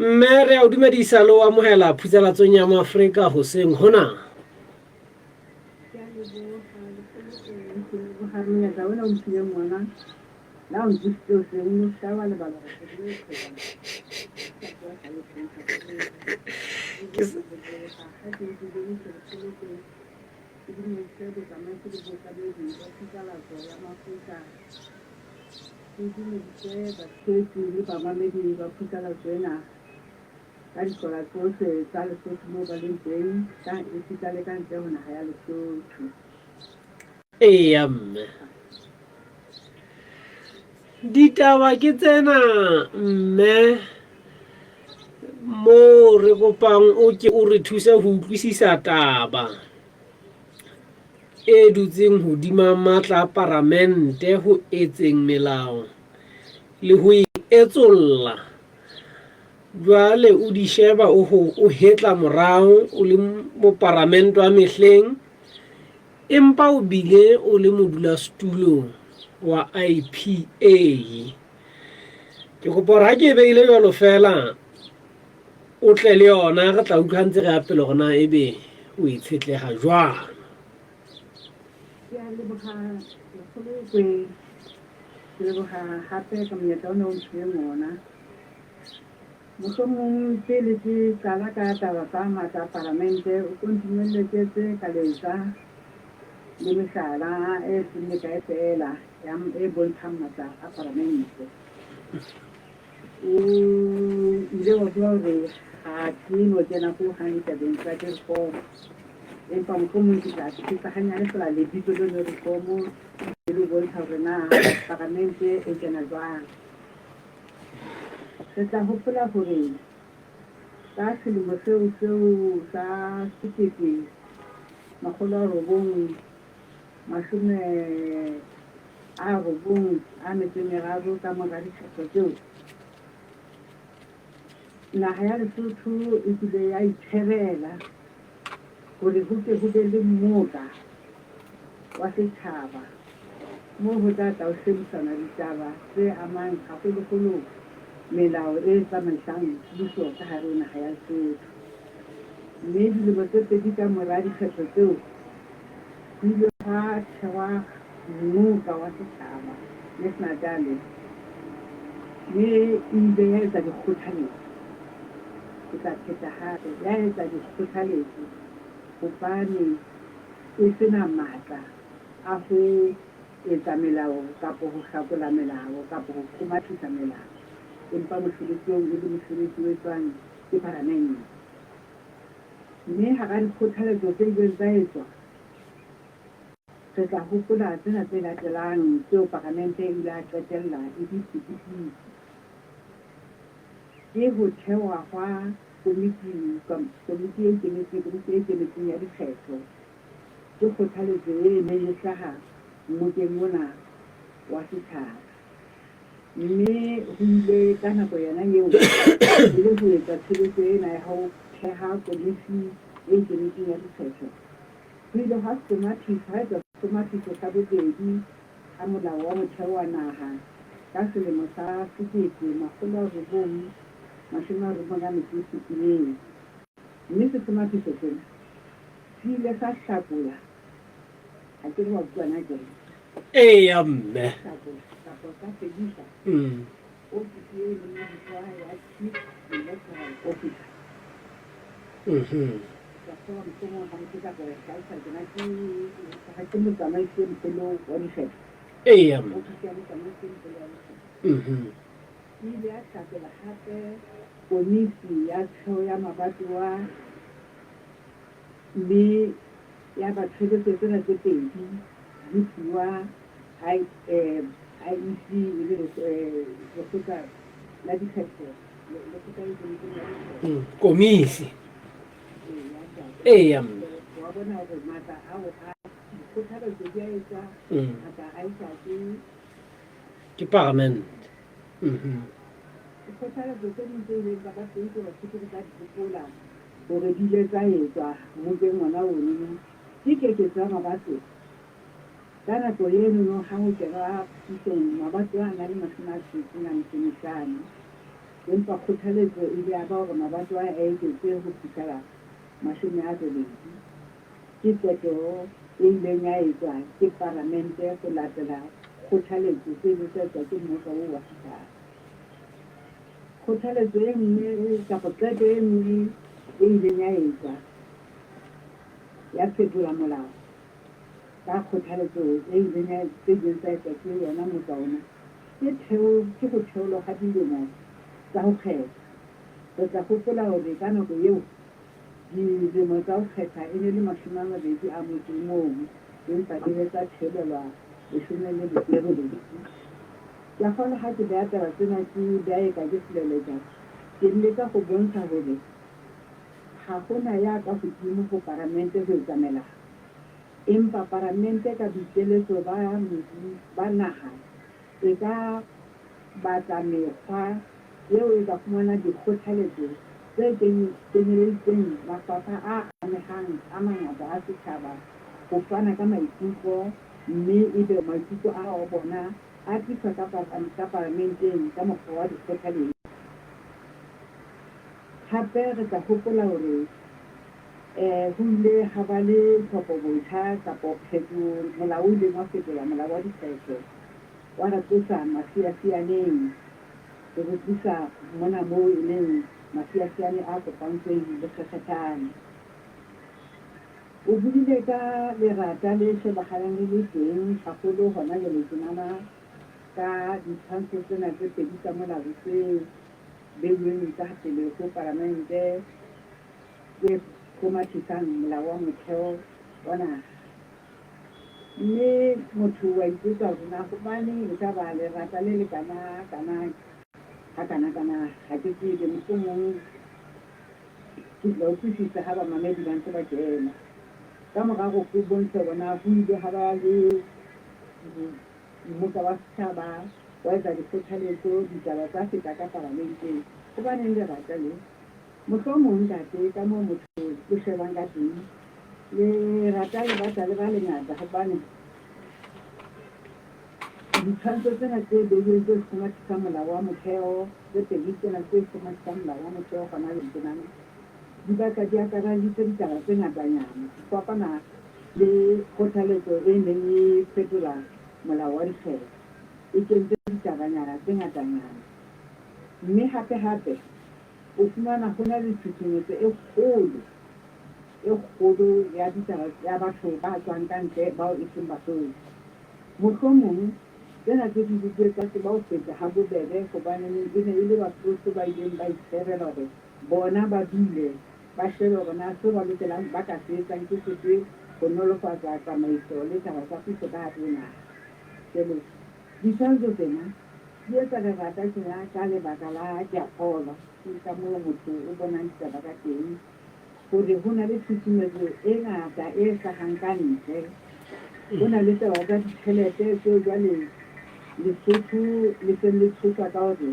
Mme re a o dumedisa le o amohela phutsalatsong ya Moafrika hoseng hona. Ke a leboha, lekgolo ke leboha monyetla ona o mphileng ona. La o ntsositse hoseng, o ska wa lebala hore kgwedi e qhwebana. Ha ke ntse ke lekgolo ke ke dumedise botsamaisi le bookamedi ba phatlalatso ya Maafrika. Ke dumedise batshehetsi le bamamedi ba phatlalatso ena ka dihlola tsohle tsa Lesotho moo ba leng teng, ka esita le ka ntle ho naha ya Lesotho. Eya mme. Ditaba ke tsena mme moo re kopang o ke o re thuse ho utlwisisa taba e dutseng hodima matla a paramente ho etseng melao le ho e etsolla. Jwale o di sheba o ho o hetla morao o le moparamente wa mehleng empa o bile o le modulasetulo wa IPA. Ke kopa hore ha ke e beile jwalo fela o tle le yona re tla utlwa ntse re ya pele hore na ebe o e tshetleha jwang. Ke a leboha Lekgolokwe, ke leboha hape ka monyetla ona o mphileng ona. Mohlomong pele ke qala ka taba tsa matla a palamente, o ko ntumelle ke etse ka letsa le mehlala e seng mekae feela ya e bontshang matla a palamente. O ile wa bua hore ha ke no kena ho hang ditabeng tsa di-reform, empa mohlomong ke tla thetsa hanyane feela lebitso leno reform e le ho bontsha hore na paramente e kena jwang. Re tla hopola hore ka selemo seo seo sa 1993 ka mora dikgetho tseo, naha ya Lesotho e kile ya itherela hore ho ke ho be le mmoka wa setjhaba moo ho tla tla ho shebisana ditaba tse amang haholoholo melao e tsamaisang puso ka hare ho naha ya Lesotho. Mme dilemo tse pedi ka mora dikgetho tseo, ho ile hwa thehwa mmoka wa setjhaba, National Dialogue, mme e ile ya etsa dikgothaletso. Ke tla pheta hape, ya etsa dikgothaletso hobane e se na matla a ho etsa melao kapa ho hlakola melao kapa ho kgomathisa melao, empa mosebetsi oo e le mosebetsi o etswang ke Palamente. Mme hara dikgothaletso tse ileng tsa etswa, re tla hopola tsena tse latelang tseo Palamente e ile ya qetella e di fetisitse. Ke ho thewa hwa komiti, komiti e ikemetseng, komiti e ikemetseng ya dikgetho. Ke kgothaletso e neng e hlaha mmokeng ona wa setjhaba. Mme ho ile ka nako yona eo, e le ho etsa tshebetso ena ya ho theha komisi e ikemetseng ya dikgetho, ho ile hwa hlomathiswa, ha etswa sehlomathiso sa bobedi sa Molao wa Motheo wa Naha ka selemo sa 1997. Mme sehlomathiso sena se ile sa hlakola, ha ke re wa utlwa na John? Eya mme. Hlakola kapa sa fedisa ofisi e neng e bitswa ya Chief Electoral Officer. Ka kgolwa mohlomong ha motho ka ka hlalosa tjena ke ha ke motsamaisi e moholo wa dikgetho. Eya mme. Ofisi ya motsamaisi e moholo wa dikgetho. E ile ya hlakola hape komisi ya tsheo ya mabatowa mme ya ba tshebetso tsena tse pedi di fuwa IEC e le lekgotla la dikgetho, lekgotla le ikemetseng la dikgetho. Komisi. Eya mme. Wa bona hore matla ao a dikgothaletso di a etswa, matla a etswa ke Ke paramente. Dikgothaletso tse ding tse ileng tsa ba teng tseo Basotho re tla di hopola hore di ile tsa etswa mmokeng ona ono ke keketso ya mabatowa. Ka nako enono ha ho kenwa pusong mabatowa a na le 65. Empa kgothaletso e ile ya ba hore mabatowa a eketswe ho fihlela 80. Ke qeto e ileng ya etswa ke Paramente ho latela kgothaletso tse ileng tsa etswa ke mmoka oo wa setjhaba. Kgothaletso e nngwe kapa qeto e nngwe e ileng ya etswa ya fetola molao ka kgothaletso e ileng ya tse ileng tsa etswa ke yona mmoka ona ke theo ke ho theolwa ha dilemo tsa ho kgetha. Re tla hopola hore ka nako eo dilemo tsa ho kgetha e ne le 21, empa di ile tsa theolelwa 18. Ke a kgolwa ha ke beha taba tsena ke beha eka ke seleleka, ke leka ho bontsha hore ha ho na ya ka hodimo ho Paramente ho etsa melao. Empa Paramente ka boikeletso ba naha e ka batla mekgwa eo e ka fumanang dikgothaletso tse kenyeleditseng mafapha a amehang a mangata a setjhaba ho fana ka maikutlo mme ebe maikutlo ao a bona a tliswa ka Paramenteng ka mokgwa wa dikgothaletso. Hape re tla hopola hore ho ile ha ba le tlhopho-botjha kapa molao o ileng wa fetola molao wa dikgetho wa re tlosa masiasianeng ho re tlisa mona moo e leng masiasiane a kopantsweng le kgekgethane. O buile ka lerata le shebahalang le le teng haholo hona jwale tjenana ka ditshwantsho tsena tse pedi tsa molao tse beuweng ka pele ho Palamente tse hlomathisang molao wa motheo wa naha. Mme motho wa ipotsa hore na hobaneng e ka ba lerata le le kana kana ha kana kana, ha ke tsebe, mohlomong ke tla utlwisisa ha bamamedi ba ntse ba kena. Ka mora hore ke bontshe hore na ho ile ha ba le mmoka wa setjhaba wa etsa dikgothaletso, ditaba tsa feta ka Paramenteng. Hobaneng lerata le? Mohlomong ntate, ka moo motho o shebang ka teng, lerata le batla le ba lengata hobane ditshwantsho tsena tse beilweng tse hlomathisang molao wa motheo, tse pedi tsena tse hlomathisang molao wa motheo hona jwale tjenana, di batla di akaraditse ditaba tse ngatanyana ho fapana le kgothaletso e neng e fetola molao wa dikgetho. E kentse ditabanyana tse ngatanyana. Mme hape-hape o fumana ho na le tshusumetso e kgolo, e kgolo ya ditaba ya batho ba tswang ka ntle bao e seng Basotho. Mohlomong tsena tsohle di ile tsa tseba ho feta ha bobebe hobaneneng e ne e le Basotho ba ileng ba itshebela hore bona ba dule ba shebe hore na seo ba lokelang ba ka se etsang ke sefe ho nolofatsa tsamaiso le taba tsa puso ka hare ho naha. Jwale ditshwantsho tsena di etsa lerata tjena ka lebaka la, ke a kgolwa, ke ka moo motho o bonang ditaba ka teng, hore ho na le tshusumetso e ngata e hlahang ka ntle. Ho na le taba tsa ditjhelete tseo jwale Lesotho le seng le tshoswa ka hore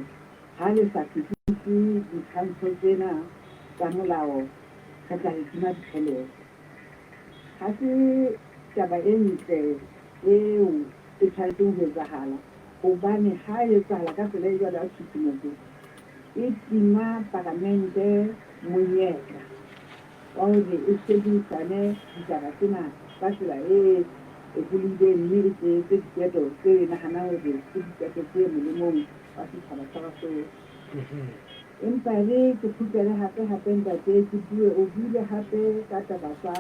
ha le sa fetise ditshwantsho tsena tsa molao re tla le tima ditjhelete. Ha se taba e ntle eo e tshwanetseng ho etsahala hobane ha e etsahala ka tsela e jwalo ya tshusumetso, e tima Palamente monyetla wa hore e shebisane ditaba tsena ka tsela e holileng mme e etse diqeto tse e nahanang hore ke diqeto tse molemong wa setjhaba sa Basotho. Empa e re ke kgutlele hape hape ntate ke bue, o buile hape ka taba tsa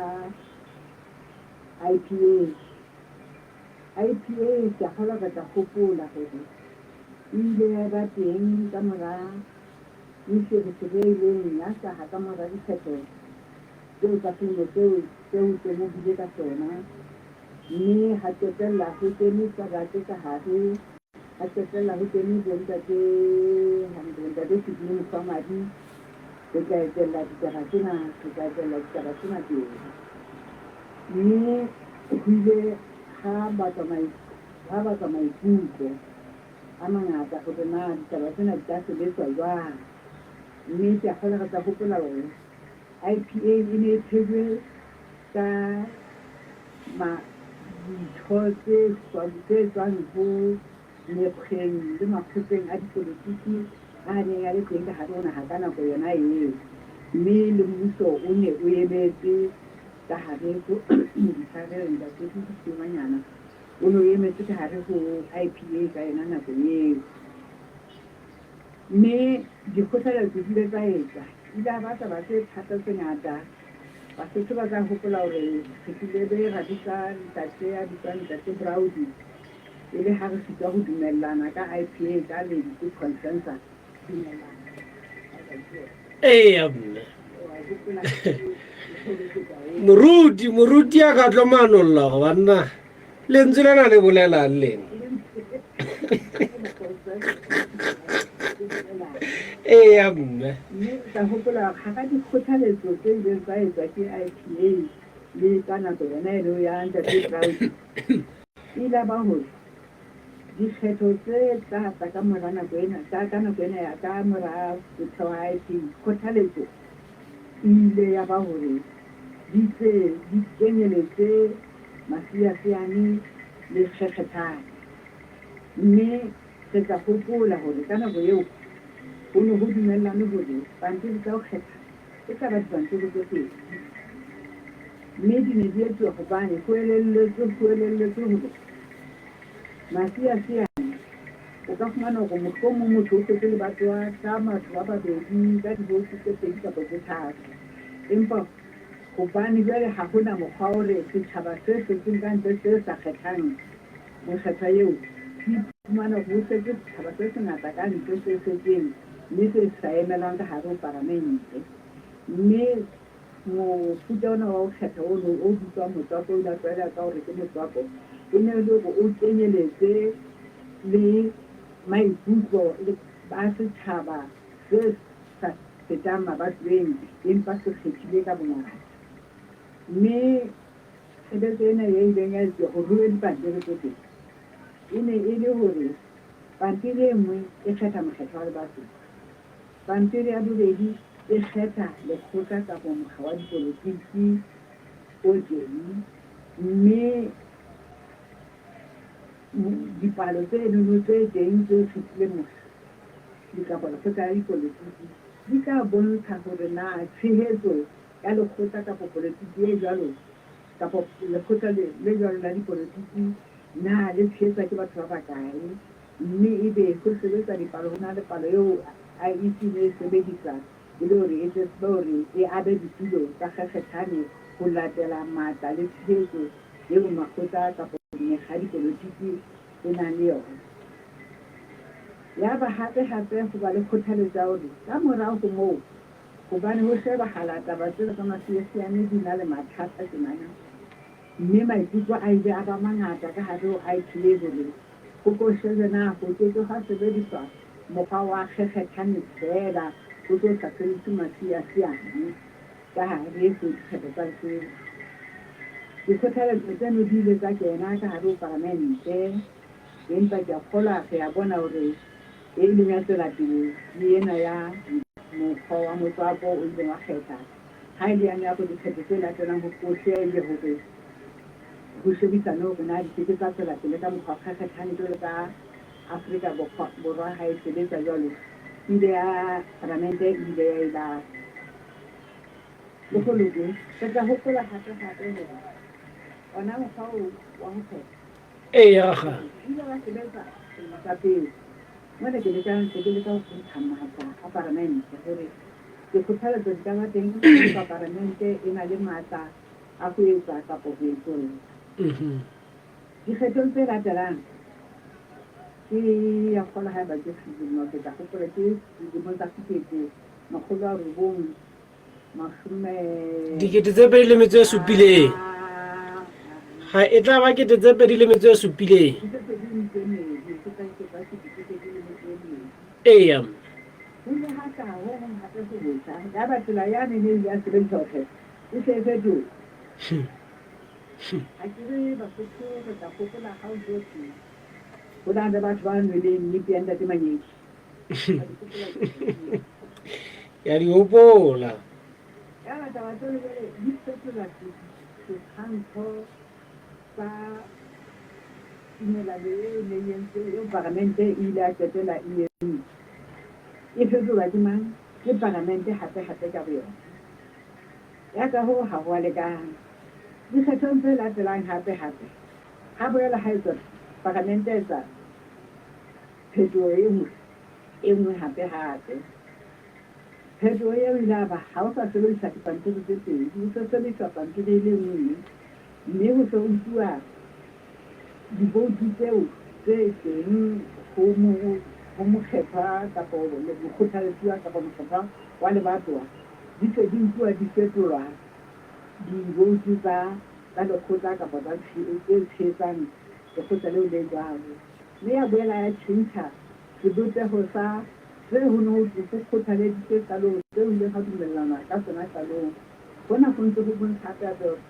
IPA. IPA ke a kgolwa re tla hopola hore e ile ya eba teng ka mora meferefere e ileng ya hlaha ka mora dikgetho tseo tsa selemo seo seo teng o bile ka sona, mme ha qetella ho kene SADC ka hare, ha qetella ho kene bontate bontate Sydney Mufamadi ho tla etella ditaba tsena, ho tla etella ditaba tsena pele. Mme ho ile ha batlwa maikutlo a mangata hore na ditaba tsena di ka sebetswa jwang. Mme ke a kgolwa re tla hopola hore IPA e ne e thehilwe ka ditho tse tswang ho mekgeng le makgotleng a dipolotiki a neng a le teng ka hare ho naha ka nako yona eo. Mme le mmuso o ne o emetse ka hare ho Tshwarelo Ntate Ngwanyana, o ne o emetse ka hare ho IPA ka yona nako eo. Mme dikgothaletso di ile tsa etswa, ile a ba taba tse thata tse ngata. Basotho ba tla hopola hore re tlile be ra bitsa ntate ya bitswang Ntate Browdy e le ha re sitwa ho dumellana ka IPA ka lentswe consensus. Dumellana. Eya mme. Moruti, moruti a ka tlo manolla gore banna lentswe lena le bolelang lena. Eya mme. Mme o tla hopola hore hara dikgothaletso tse ileng tsa etswa ke IPA le ka nako yona eno ya Ntate Browdy, e ile ba hore dikgetho tse tla tla ka mora nako ena, ka ka nako ena ya ka mora ho thewa ha IPA, kgothaletso e ile ya ba hore di tle di kenyeletse masiasiane le kgekgethane. Mme re tla hopola hore ka nako eo ho ne ho dumellanwe hore pampiri tsa ho kgetha e tla ba dipampiri tse pedi. Mme di ne di etsuwa hobane ho elelletswe ho elelletswe hore masiasiane o ka fumana hore mohlomong motho o hlotse lebatowa ka batho ba babedi ka divoutu tse pedi kapa tse tharo. Empa hobane jwale ha ho na mokgwa wa hore setjhaba se setseng ka ntle se sa kgethang mokgethwa eo se iphumana hore ho setse setjhaba se sengata ka ntle se setseng mme se sa emelwang ka hare ho paramente. Mme mofuta ona wa ho kgetha ono o bitswang motswako o ile a tlwaeleha ka hore ke motswako, e ne e le hore o kenyeletse le maikutlo le ba setjhaba se sa fetang mabatoweng empa se kgethile ka bongata. Mme tshebetso ena e ileng ya etsuwa hore ho be dipampiri tse pedi e ne e le hore pampiri e nngwe e kgetha mokgethwa wa lebatowa, pampiri ya bobedi e kgetha lekgotla kapa mokga wa dipolotiki o teng, mme dipalo tse nono tse teng tse fetileng mokga kapa lekgotla la dipolotiki di tla bontsha hore na tshehetso ya lekgotla kapa polotiki e jwalo kapa lekgotla le jwalo la dipolotiki na le tshehetswa ke batho ba bakae, mme ebe ho sebetswa dipalo ho na le palo eo IEC e ne e sebedisa e le hore e tle tsebe hore e abe ditulo tsa kgekgethane ho latela matla le tshehetso eo makgotla kapa mekga ya dipolotiki e nang le yona. Yaba hape hape ho ba le kgothaletso ya hore ka morao ho moo, hobane ho shebahala taba tsena tsa masiasiane di na le mathata tjenana, mme maikutlo a ile a ba mangata ka hare ho IPA hore ho ko shejwe na ho ke ke hwa sebediswa mokgwa wa kgekgethane feela ho tlo sa sebediswe masiasiane ka hare ho dikgetho tsa Lesotho. Dikgothaletso tseno di ile tsa kena ka hare ho Paramente, empa ke a kgolwa re a bona hore e ileng ya tswela pele ke ena ya mokgwa wa motswako o ileng wa kgetha. Ha e le yane ya hore dikgetho tse latelang ho kohlele hore ho shebisane hore na di ke ke tsa tswela pele ka mokgwa wa kgekgethane jwalo ka Afrika Borwa ha e sebetsa jwalo, e ile ya Paramente e ile ya e lahla. Boholokwe, re tla hopola hape-hape hore ona mokgwa oo wa ho kgetha Eya, rakgadi. o ile wa sebetsa selemo sa pele. Mona ke leka ntse ke leka ho ntsha matla a Paramente hore dikgothaletso di ka ba teng empa Paramente e na le matla a ho etsa kapa ho etsolla. Dikgethong tse latelang, ke ya kgolwa haeba ke selemo ke tla hopola ke dilemong tsa 1970. 2007. Ga e tla ba 2007. Eya. Ke a di hopola. Yaba taba tseno jwale di fetola setshwantsho sa tumelano e neng e entswe, eo paramente e ile ya qetela e entse. E fetolwa ke mang? Ke Palamente hape-hape ka boyona. Ya ka hoo ha ho a lekana. Dikgethong tse latelang hape-hape, ha boela ha etswa Palamente ya etsa phetoho e nngwe e nngwe hape-hape. Phetoho eo e ile ya ba ha ho sa sebediswa dipampiri tse pedi, ho se sebediswa pampiri e le nngwe mme ho se ho nkuwa Divoutu tseo tse teng ho ho mokgethwa kapa mokgothaletsuwa kapa mokgethwa wa lebatowa di se di nkuwa di fetolwa divoutu tsa tsa lekgotla kapa tsa tse tshehetsang lekgotla leo le jwalo. Mme ya boela ya tjhentjha sebopeho sa se ho ne ho ho kgothaleditswe qalong seo ho ileng ha dumellanwa ka sona qalong. Hona ho ntse ho bontsha hape hape hore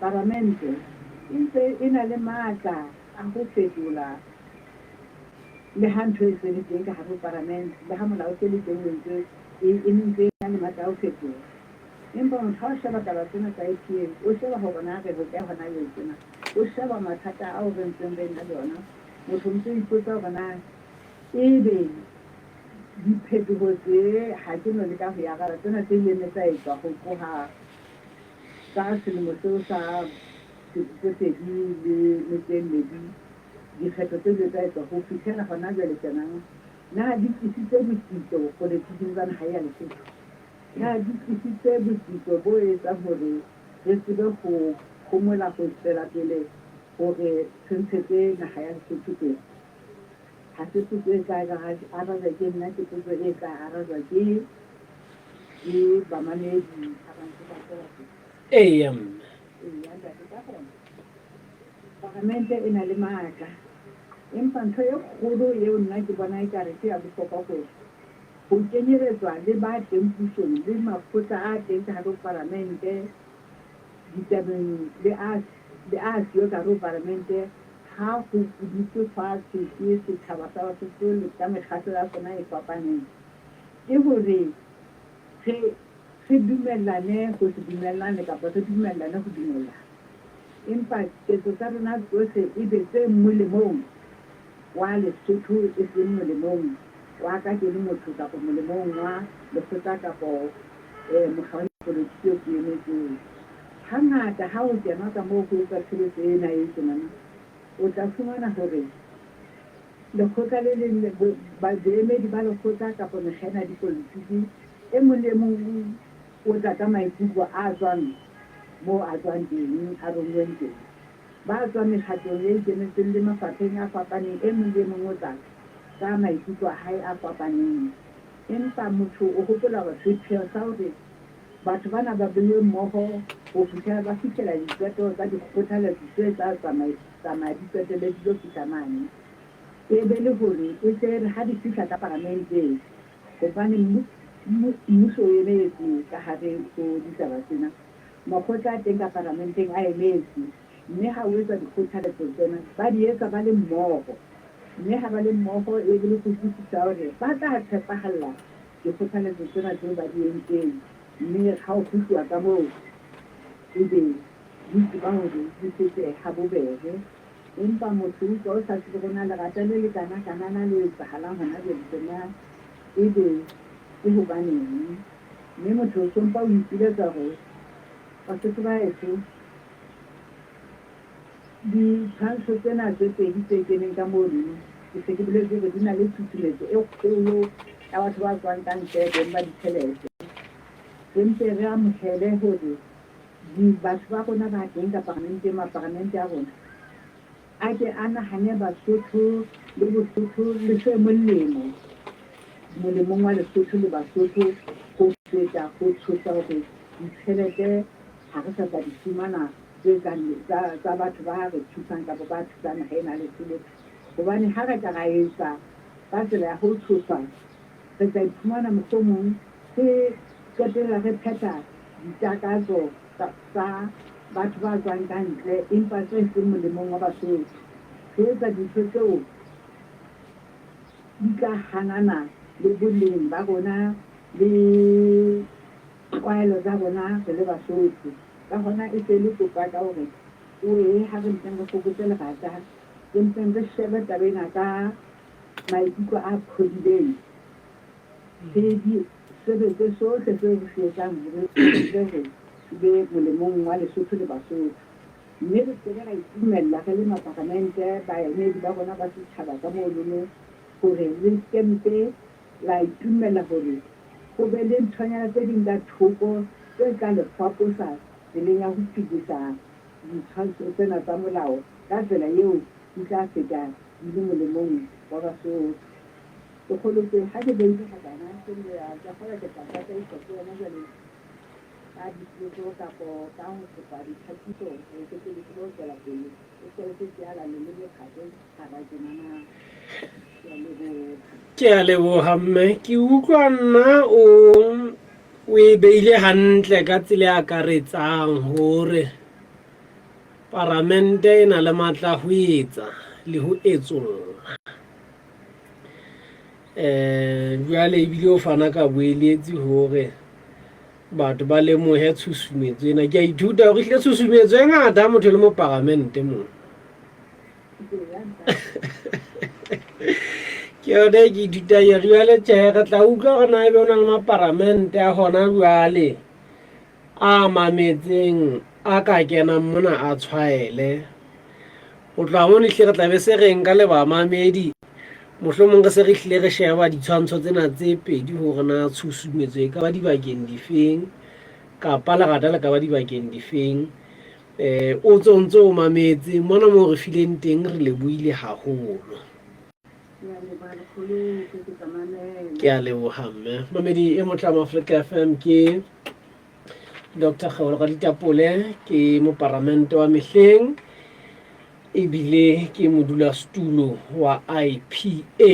Paramente e ntse e na le matla a ho fetola le ha ntho e se le teng ka hare ho Paramente, le ha molao o se le teng o entswe, e ntse e na le matla a ho fetola. Empa motho ha o sheba taba tsena tsa APA, o sheba hore na re hokae hona jwale tjena, o sheba mathata ao re ntseng re ena le ona, motho o ntse o ipotsa hore na ebe diphetoho tse, ha ke no leka ho e araba, tsena tse ileng tsa etswa ho tloha Ka selemo seo sa 2022, dikgetho tse ile tsa etswa ho fihlela hona jwale tjena, na di tlisitse botsitso polotiking tsa naha ea Lesotho? Na di tlisitse botsitso bo etsang hore re tsebe ho phomola ho tswela pele hore re ntshetse naha ya Lesotho pele? Ha se potso e tla arajwa ke nna, ke potso e tla arajwa ke ke bamamedi ha ba ntse ba tswela pele. Eya mme. Eya ntate, ka hona Paramente e na le matla, empa ntho e kgolo eo nna ke bona ekare ke ya bohlokwa hore ho kenyeletswa le ba teng pusong le makgotla a teng ka hare ho Paramente ditabeng le a le a siyo ka hare ho Paramente ha ho dutswe fatshe ke setjhaba sa Basotho le ka mekgatlo ya sona e fapaneng, ke hore re re dumellane ho se dumellane kapa re dumellane ho dumellana. Empa ketso tsa rona tsohle e be tse molemong wa Lesotho e seng molemong wa ka ke le motho kapa molemong wa lekgotla kapo mokga wa dipolotiki o ke emetseng. Hangata ha ho kenwa ka moo ho etswa tshebetso ena e tjenana, o tla fumana hore lekgotla le leng baemedi ba lekgotla kapa mekga ena ya dipolotiki, e mong le e mong o tla ka maikutlo a tswang moo a tswang teng, a ronngweng teng. Ba tswang mekgatlong e ikemetseng le mafapheng a fapaneng, e mong le e mong o tla ka maikutlo a hae a fapaneng. Empa motho o hopola hore sepheo sa hore Batho bana ba beuwe mmoho ho fihlela ba fihlela diqeto tsa dikgothaletso tse tla tsamaya di qetelle di tlo fihla mane. E be le hore e tle e re ha di fihla ka Paramenteng, hobane mmuso o emetse ka hare ho ditaba tsena, makgotla a teng ka Paramenteng a emetse, mme ha ho etswa dikgothaletso tsena, ba di etsa ba le mmoho. Mme ha ba le mmoho e be le kutlwisiso ya hore ba tla tshepahalla Dikgothaletso tsena tseo ba di entseng, mme ha ho kgutluwa ka moo, ebe di tseba hore di fete habobebe. Empa motho o utlwa o sa tsebe hore na lerata le le kana kanana le etsahalang hona jwale tjena ebe ke hobaneng. Mme motho o so mpa o ipiletsa hore, Basotho ba heso, Ditshwantsho tsena tse pedi tse keneng ka mono, ke se ke boletse hore di na le tshusumetso e kgolo ya batho ba tswang ka ntle, beng ba ditjhelete. Re mpe re amohele hore batho ba rona ba teng ka paramenteng, maparamente a rona a ke a nahane Basotho le Bosotho le se molemo molemong wa Lesotho le Basotho ho feta ho tshosa hore ditjhelete ha re sa tla di fumana tse kang tsa batho ba re thusang kapa ba thusang naha ena ya Lesotho. Hobane ha re ka ra etsa ka tsela ya ho tshosa, re tla iphumana mohlomong re qetella re phetha ditakatso tsa batho ba tswang ka ntle empa tse seng molemong wa Basotho. Re etsa dintho tseo di tla hanana le boleng ba rona le tlwaelo tsa rona re le Basotho. Ka hona e se e le kopo ya ka hore oe ha re mpeng re fokotse lerata, re mpeng re shebe taba ena ka maikutlo a phodileng. Re di sebetse sohle seo re se etsang hore re tle re be molemong wa Lesotho le Basotho. Mme re se ke ra itumella re le maparamente, baemedi ba rona ba setjhaba ka monono, hore le se mpe la itumella hore ho be le nthonyana tse ding ka thoko tse tla le faposa tseleng ya ho fetisa ditshwantsho tsena tsa molao ka tsela eo di tla feta di le molemong wa Basotho. Ke kgolotse ha ke beile hakana, ke ke a kgolwa ke tla tataiswa ke wena jwale ka dipotso kapo ka ho kopa ditlhakiso hore ke tle ke tsebe ho tswela pele e se se ke ala leleme phate hara tjena na. Ke a leboha. Ke a leboha mme ke utlwa nna o o e beile hantle ka tsela e akaretsang hore paramente e na le matla ho etsa le ho etsolla. Um jwale ebile o fana ka boeletsi hore batho ba lemohe tshusumetso ena. Ke a ithuta hore ehlile tshusumetso e ngata ha motho e le moparamente mona. Ke yone e ke ithutang yona. Jwale tjhe, re tla utlwa hore na ebe ho na le maparamente a hona jwale a mametseng a ka kenang mona a tshwaele. Ho tloha mono ehlile re tla be se re nka le bamamedi, mohlomong re se re hlile re sheba ditshwantsho tsena tse pedi hore na tshusumetso e ka ba dibakeng difeng kapa lerata le ka ba dibakeng difeng. Um o ntso ntso o mametse mona moo re fileng teng re lebohile haholo. Ke a leboha mme. Mamedi e motle wa Afrika FM ke Dr. Kgaolo Raditapole, ke moparamente wa mehleng ebile ke modulasetulo wa IPA.